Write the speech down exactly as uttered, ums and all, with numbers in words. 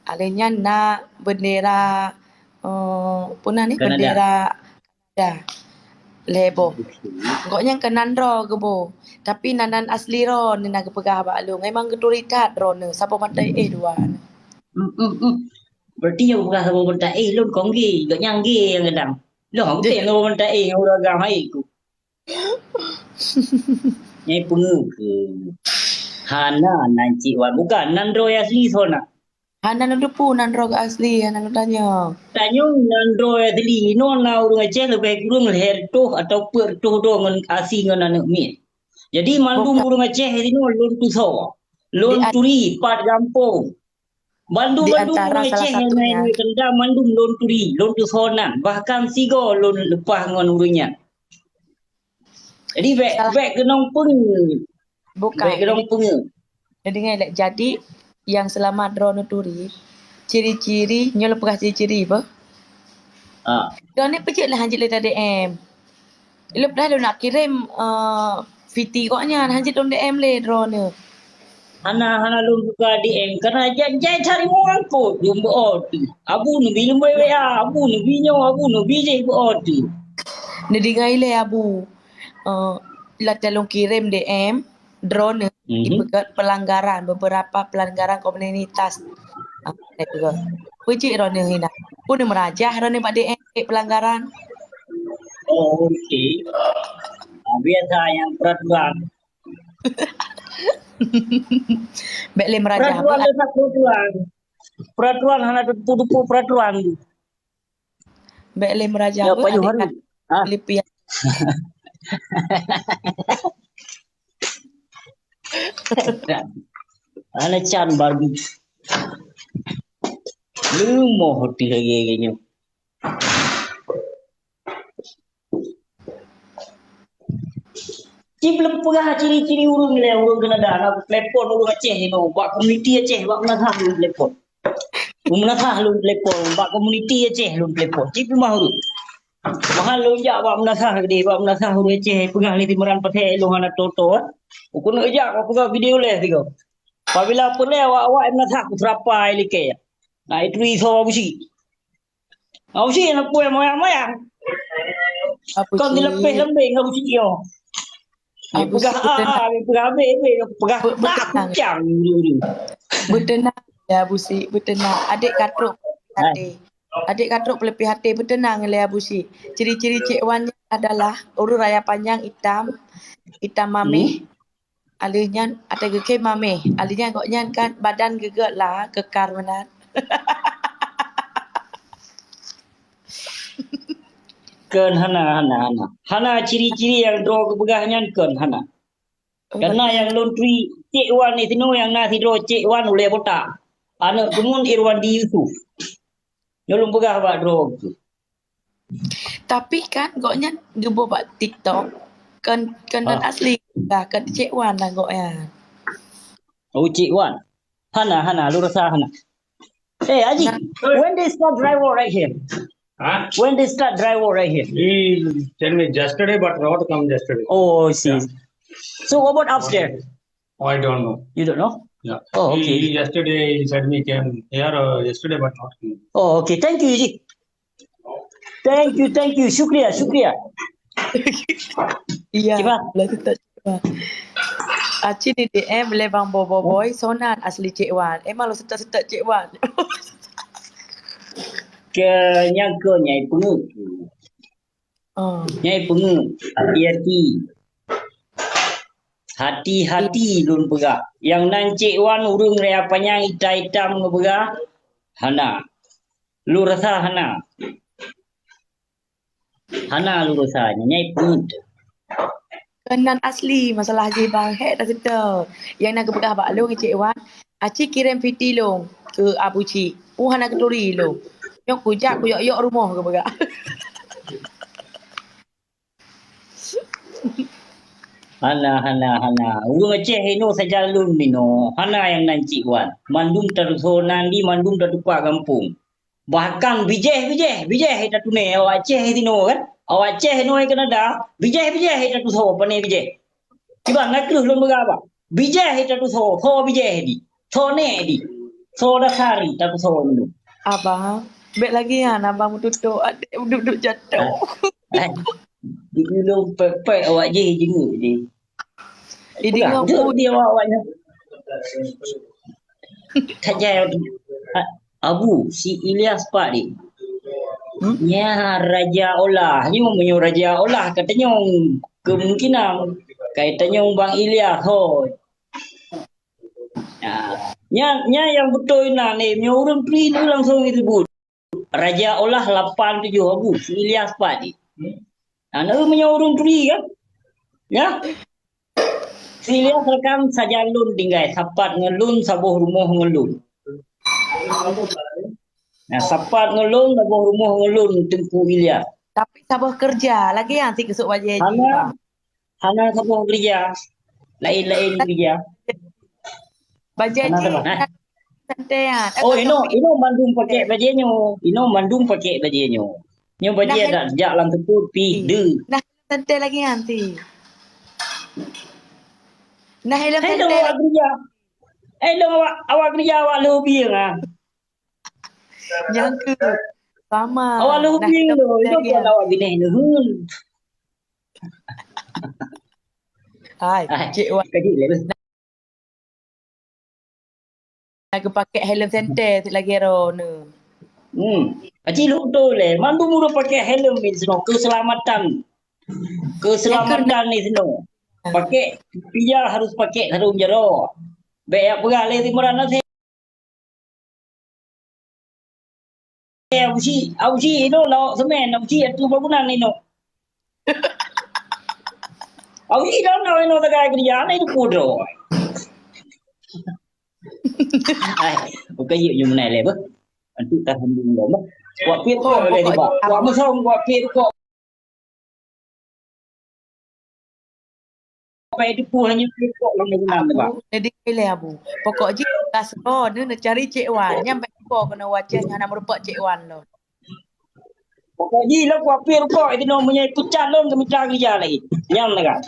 Alèh nyan na bendera, eh, peue nan ni, Kanada. Bendera Kanada. Lhèe boh. Okey. Gobnyan keunan droe geuboh. Tapi nan, nan asli droeneuh na geupeugah bak lôn. Memang geuturi that droeneuh. Saboh mata éh dua. Hmm, hmm, hmm. Berarti nyang peugah saboh mata éh lôn kong gé. Gobnyan gé nyang kadang. Loh, beutôi saboh mata éh ngon ureueng agam hai ku. Nyang peungeuh keu. Hana nan cit wan. Bukan, nan droe asli soe na. Hana lôn teupeu nan droe asli, hana lôn tanyong. Tanyong nan droe asli, inoe na ureueng Aceh leubeh kureueng lhèe reutôh atau peuet reutôh droe ngon asi ngon aneuk miet. Jadi mandum ureueng Aceh inoe lôn tusoe. Lôn turi pat gampông. Bandum-bandum ureueng Aceh nyang na di Kanada mandum lôn turi, lôn tusoe nan. Bahkan sigoe lôn leupah ngon ureueng nyan. Jadi bèk, bèk keunong peungeuh. Bukan. Bèk keunong peungeuh. Jadi, jadi nyang seulamat droeneuh turi, ciri-ciri, nyoe lôn peugah ciri-ciri beuh. Ah. Droeneuh peujeuet lah hanjeuet lé ta-D M. Lôn peugah lôn nak kirém, eh, fiti gobnyan, hanjeuet lôn D M lé droeneuh. Hana, hana lôn buka D M, karena jai, jai cari orang kot, lôn beuo tu. Abu neubi lôn beuo W A, abu neubi nyoe, abu neubi jih beuo tu. Neudeungai lé abu. Eh, lata lôn kirém D M, droeneuh, mhm, ipeugah pelanggaran, beberapa pelanggaran komunitas. Ah, saya peugah. Peujeuet droeneuh hina. Peue neumeurajah droeneuh bak D M pelanggaran. Oh, okey. Ah, biasa nyang peraturan. Bèk lé meurajah. Peraturan beuh. Peraturan. Peraturan hana teupeu-teupeu peraturan. Bèk lé meurajah. Ya, beuh, Pak Johari. Adik kat Filipina. Hana can Barbie. Leumoh teuh lagèe nyoe. Cit lôn peugah ciri-ciri ureueng lé ureueng Kanada, na telepon ureueng Aceh inoe, bak komuniti Aceh, bak meunasah lôn telepon. Meunasah lôn telepon, bak komuniti Aceh lôn telepon. Cit peumah ureueng. Bahkan lôn jak bak meunasah keudéh, bak meunasah ureueng Aceh, peugah lé Timeuran Pasè lôn hana toto, eh. Keuneuk jak bak peugah video lé sigoe. Apabila peureulèe awak-awak meunasah, kuseurapai likèe. Na ituri soe busi. Abu Syik na peue moyang-moyang. Abu Syik. Kon dileupeh lembeng Abu Syik nyoe. Abu Syik, peugah A, peugah B, B, peugah tak kucang. Beuteunang, ya, Abu Syik, beuteunang. Adék ka trok peuleupeh até. Adék ka trok peuleupeh até, beuteunang lé Abu Syik. Ciri-ciri Cék Wan nyan adalah ureueng raya panyang itam, itam mamèh. Hmm. Alèh nyan, ata geukhem mamèh. Alèh nyan gobnyan kan badan geugèt lah, keukar meunan. Kon hana, hana, hana. Hana ciri-ciri nyang droe geupeugah nyan kon hana. Karena nyang lôn turi Cék Wan di sinoe nyang na sidroe Cék Wan ulèe botak. Aneuk keumuen Irwandi Yusuf. Nyoe lôn peugah bak droe. Tapi kan gobnyan geuboh bak TikTok, kon, kon nan asli, dah kon Cék Wan dah gobnyan. Oh, Cék Wan. Hana, hana, lôn rasa hana. Hey, Aji, when they start dry war right here? Huh? When they start dry war right here? He sent me yesterday, but not come yesterday. Oh, I see. Yeah. So what about upstairs? Oh, I don't know. You don't know? Yeah. Oh, okay. He, he yesterday he said me came here, uh, yesterday, but not come. Oh, okay. Thank you, Aji. Thank you, thank you. Syukriya, syukriya. Iya, boleh tetap Cék Wan. Aci di D M lé Bang Bobo Boy, sonan asli Cék Wan. Emang lo setak-setak Cék Wan. Ke nyang ke nyai peungeuh. Oh. Nyai peungeuh. Hati-hati. Hati-hati lôn peugah. Nyang nan Cék Wan ureueng raya panyang itam-itam ngon peugah. Hana. Lôn rasa hana. Hana lôn rasa, nyai peungeuh. Keunan asli masalah jih bang, hék taseutôt. Nyang na geupeugah bak lôn Cék Wan, aci kirém piti lôn keu Abu Cik. Peue hana geuturi lôn. Nyoe kujak kuyok-yok rumoh geupeugah. Hana, hana, hana. Ureueng Aceh inoe sajan lôn inoe. Hana nyang nan Cék Wan. Mandum tatusoe nan di, mandum tatupat gampông. Bahkan bijéh-bijéh, bijéh he tatuné awak Aceh he tinoe kan. Awak Aceh inoe Kanada, bijéh-bijéh he tatusoe, pané bijéh. Kiban na kreueh lôn peugah bak. Bijéh he tatusoe, soe bijéh di. Soe nèk di. Soe dasar ni, takue soe nyoe. Abang, bèk lagèe nyan abang meututoe, adék duek-duek jatoh. Eh, eh. Di ulôn pèk-pèk awak jih jinguk jih. Idéh ngon dia awak nyan. Saja, Abu, si Ilyas pat di. Hmm? Nya Raja Olah. Nyoe meunyoe Raja Olah ka tanyong kemungkinan. Ka tanyong Bang Ilyas, hoi. Nah, nya, nya nyang beutôi na ni, meunyoe ureueng turi ni langsung disebut. Raja Olah lapan tujoh Abu, si Ilyas pat di. Nah, na meunyoe ureueng turi kan? Ya? Si Ilyas rakan sajan lôn tinggai, sapat ngon lôn, saboh rumoh ngon lôn. Nah, sapat ngon lôn, saboh rumoh ngon lôn, Teungku Ilyas. Tapi saboh keureuja, lagèe nyan si keusuk bajèe jih, hana, Bang. Hana saboh keureuja. Laén-laén keureuja. Bajèe jih, hana saboh, nah. Santai, ah. Oh, inoe, inoe mandum pakèk bajèe nyoe. Inoe mandum pakèk bajèe nyoe. Nyoe bajèe dak jak lam teupot pih deuh. Nah, santai lagèe nyan, Ti. Nah, ilong santai. Hai dong awak keureuja. Hai dong awak, awak keureuja awak lheuh bieng ah. Nyang keu sama. Awak lheuh bieng lho, ilong lagèe nyan. Awak binèh lheuh. Hai, Cik Wan. Kaji lé. Na geupakèk helm senter lagèe droeneuh. Hmm. Aci lhok beutôi lé. Mandum ureueng pakèk helm di sinoe keuseulamatan. Keuseulamatan di sinoe. Pakèk pija harus pakèk sarong jaroe. Bèk jak peugah lé si Imran Nasir. Eh, Abusyik, Abusyik inoe lawak semen, Abusyik atu bangunan inoe. Abusyik dah na inoe tagai keureuja, na itu pudro. Ai, bukan yuk nyoe meunai lé beuh. Antu tahan dulu bah. Wak pit kok lé tiba. Wak mesong, wak pit kok. Pai teupeu hanya kok lam bangunan tu, Bang. Jadi pilih Abu. Pokok jih gas ro ni neucari Cik Wan. Nyang baik kok kena wacah hana meureupak Cik Wan lo. Pokok jih lo kuapir kok itu no menyai pucat lom kemita kerja lagi. Nyang negak.